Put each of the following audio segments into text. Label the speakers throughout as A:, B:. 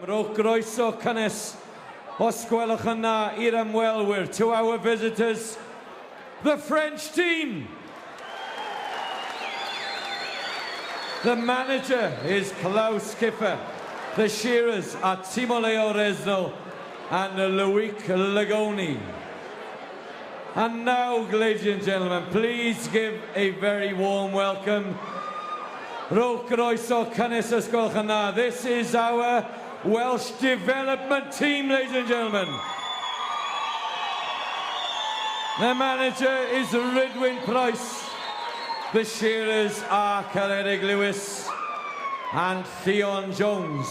A: Rhowch groeso cynnes os gwelwch yn dda i'r ymwelwyr, to our visitors, the French team. The manager is Klaus Kiffer. The shearers are Timoleon Resno and Loic Lagoni. And now, ladies and gentlemen, please give a very warm welcome. Rhowch groeso cynnes os gwelwch yn dda. This is our Welsh development team, ladies and gentlemen. The manager is Rhydwyn Price. The shearers are Ceredig Lewis and Theon Jones.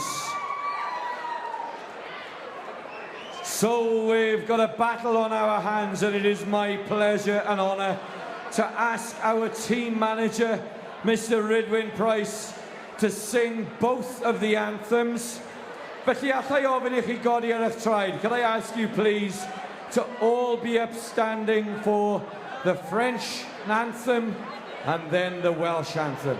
A: So we've got a battle on our hands, and it is my pleasure and honour to ask our team manager, Mr Rhydwyn Price, to sing both of the anthems. Felly allai ofyn i chi godi ar eich traed? Can I ask you please to all be upstanding for the French anthem and then the Welsh anthem.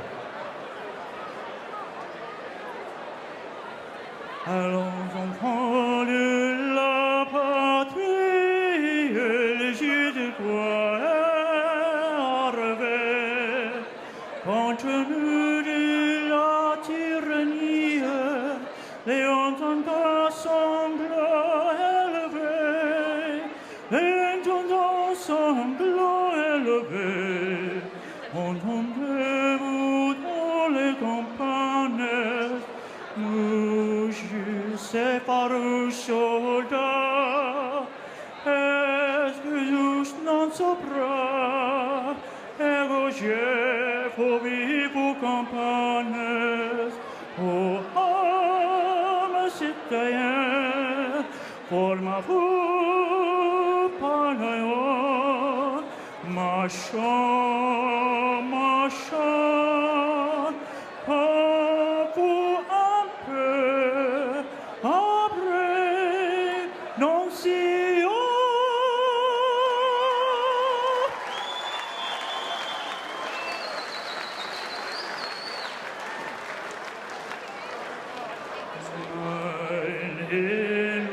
B: Allons enfants de la patrie, les yeux de quoi arriver, compte tenu de la tyrannie, les entendants semblent élevés, les entendants semblent élevés, entendez-vous dans les campagnes, mugissez farouches soldats, est-ce que tous non sopra, ego je vivo campanes, o âme citoyen, forma-vous panayon, marchons, marchons, pas-vous un peu, après, non si haut. Ein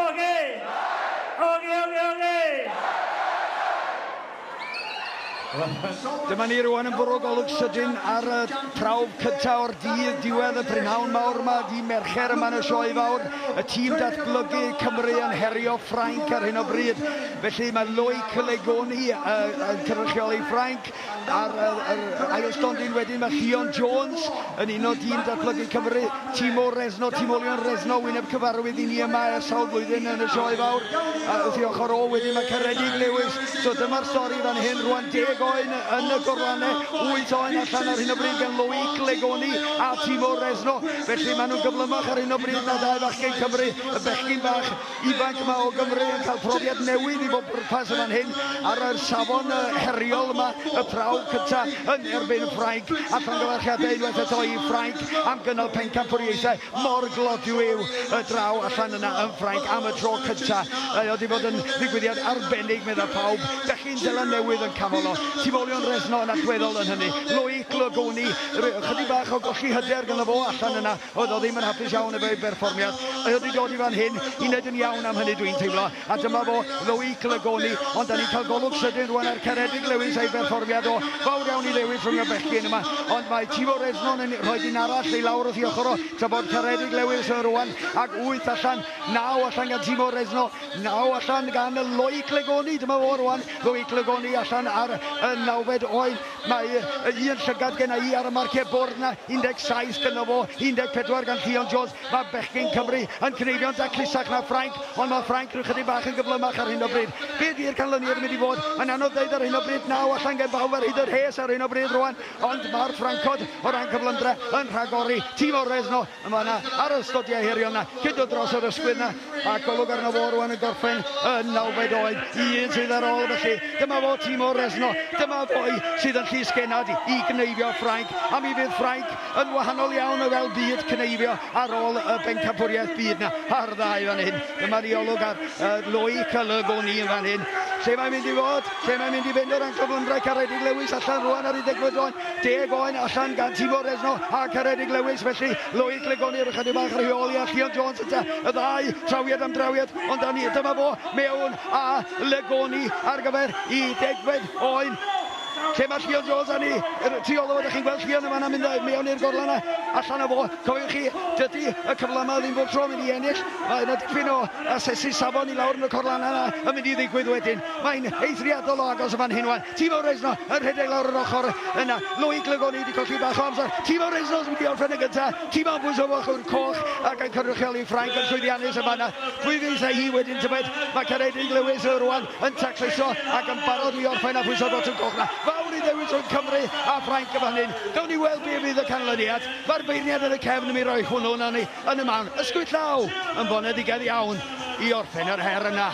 B: Okay, okay, okay!
C: Dyma ni rwan yn bwrw golwg sydyn ar y prawf cyntaf o'r dydd, diwedd y prynhawn mawr yma, di Mercher yma yn y sioe fawr, y tîm datblygu Cymru yn herio Ffrainc ar hyn o bryd. Felly mae Loic Legoni yn cynrychioli Ffrainc, ar yr ail stondin wedyn mae Llion Jones yn un o dîm datblygu Cymru, Timo Resno, Timo Leon Resno, wyneb cyfarwydd i ni yma ers sawl blwyddyn yn y sioe fawr. A wrth ei ochr o wedyn mae Ceredig Lewis. So dyma'r stori fan hyn rwan, 10 10 oen yn y gorlannau, 8 oen allan ar hyn o bryd gan Loic Legoni a Timo Resno. Felly maen nhw'n gyflymach ar hyn o bryd na ddau fachgen Cymru, y bechgyn bach ifanc yma o Gymru yn cael profiad newydd i bob pwrpas yn fan hyn ar yr safon heriol yma, y prawf cyntaf yn erbyn Ffrainc, a llongyfarchiadau unwaith eto i Ffrainc am gynnal pencampwriaethau mor glodiw y draw allan yna yn Ffrainc am y tro cynta. Mae o 'di bod yn ddigwyddiad arbennig, medda pawb. Bechgyn Seland Newydd yn canmol o. Timoleon Resno yn allweddol yn hynny. Loic Logoni, chydig bach o golli hyder ganddo fo allan yna. Oedd o ddim yn hapus iawn efo'i berfformiad. Mae o 'di dod i fan hyn i wneud yn iawn am hynny dwi'n teimlo. A dyma fo, Loic Lagoni, ond da ni'n cael golwg sydyn rwan ar Ceredig Lewis a'i berfformiad o. Fawr iawn i ddewis rhwng y bechgyn yma, ond mae Timo Resnon yn rhoi un arall i lawr wrth i ochr o, tra bod Ceredig Lewis yn rwan ag 8 allan, 9 allan gan Timo Resno, 9 allan gan Loic Lagoni, dyma fo rwan, Loic Lagoni allan ar y nawfed oen. Mae un llygad genna i ar y marciau bwrdd na, 17 gynno fo, 14 gan Llion Jones. Mae bechgyn Cymru yn cneifio'n daclusach na Ffrainc, ond mae Ffrainc rhyw chydig bach yn gyflymach ar hyn o bryd. Be di'r canlyniad yn mynd i fod? Mae'n anodd dweud ar hyn o bryd, 9 allan gen bawb ar hyd y rhes ar hyn o bryd rwan, ond mae'r Ffrancod o ran cyflymdra yn rhagori. Timo Resno yn fanna ar y stodiau heriol na, cyn dod dros yr ysgwydd na, a golwg arno fo rwan yn gorffen yn nawfed oed. Un sydd ar ôl felly, dyma fo Timo Resno, dyma foi sydd yn llysgennad i gneifio Ffrainc, a mi fydd Ffrainc yn wahanol iawn o fel byd cneifio ar ôl y bencampwriaeth byd na a'r ddau fan hyn. Dyma ni olwg ar Loic Lagoni yn fan hyn. Lle mae'n mynd i fod? Lle mae'n mynd i fynd o ran cyflymdra? Caredig Lewis allan rwan ar 15 oen. 10 oen allan gan Timo Resno a Caredig Lewis. Felly Loic Lagoni rwy'n chydig bach rheoli a Llion Jones yta. Y ddau trawiad am drawiad. Ond da ni, dyma fo mewn a Lagoni ar gyfer 11 oen. Lle mae Llion Jones â ni? Tu ôl o fo, chi'n gweld Llion yma mynd mewn i'r gorlan yna, allan o fo. Cofiwch chi, dydy y cyfle yma ddim bob tro mynd i ennill. Mae yna dipyn o asesu safon i lawr yn y corlan yna yn mynd i ddigwydd wedyn. Mae'n eithriadol o agos y fan hyn wan. Timo Resno yn rhedeg lawr yr ochr yna. Loic Lagoni wedi colli bach o amser. Timo Resno sy'n mynd i orffen y gyntaf. Timo Bwysofach coch ac yn cynrychioli Ffrainc yn llwyddiannus yn fanna. Pwy fydd hi wedyn tybed? Mae Ceredig Lewis rwan yn tacluso ac yn barod i orffen a phwyso'r botwm coch na. Fawr i ddewis rhwng Cymru a Ffrainc y fan hyn. Gawn ni weld be fydd y canlyniad. Mae'r beirniad yn y cefn yn mynd roi hwnnw na ni yn y man. Ysgwyd llaw yn foneddigaidd iawn i orffen yr her yna.